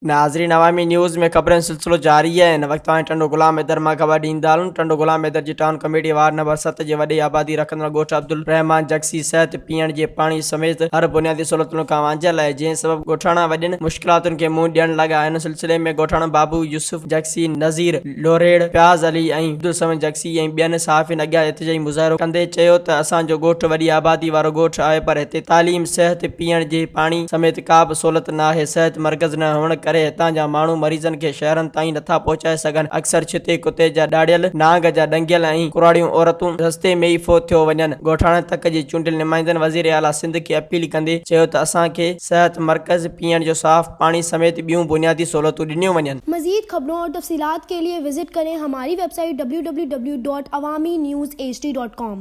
ناظرين عوامي نيوز ۾ خبرن جو سلسلو جاري آهي هن وقت اوهان ٽنڊو غلام حيدر مان خبر ڏيندا هلون ٽنڊو غلام حيدر جي ٽائون ڪميٽي وارڊ نمبر ست جي وڏي آبادي رکندڙ ڳوٺ عبدالرحمان جگسي صحت پيئڻ جي پاڻي سميت هر بنيادي سهولتن کان وانجهيل آهي جنهن سبب ڳوٺاڻا وڏين مشڪلاتن کي منهن ڏيڻ لڳا ان سلسلي ۾ ڳوٺاڻن بابو يوسف جگسي نذير لوريڙ، فياض علي ۽ عبدالصمد جگسي ۽ ٻين صحافين اڳيان احتجاجي مظاهرو ڪندي چيو ته اسان جو ڳوٺ وڏي آبادي وارو ڳوٺ آهي پر هتي تعليم، صحت، پيئڻ جي پاڻي سميت ڪا به سهولت ناهي، صحت مرڪز نه هئڻ ڪري هتان جا ماڻهو مريضن کي شهرن تائين نٿا پهچائي سگهن، اڪثر ڇتي ڪتي جا ڏاڙهيل، نانگ جا ڏنگيل ۽ ڪراڙيون عورتون رستي ۾ ئي فوت ٿيو وڃن، ڳوٺاڻن تڪ جي چونڊيل نمائندن وزير اعليٰ سنڌ کي اپيل ڪندي چيو ته اسان کي صحت مرڪز، پيئڻ جو صاف پاڻي سميت ٻيون بنيادي سهولتون ڏنيون وڃن. مزيد خبرون اور تفصيلات کے لئے وزٽ ڪرين ھماري web site www.awamiNewsHD.com.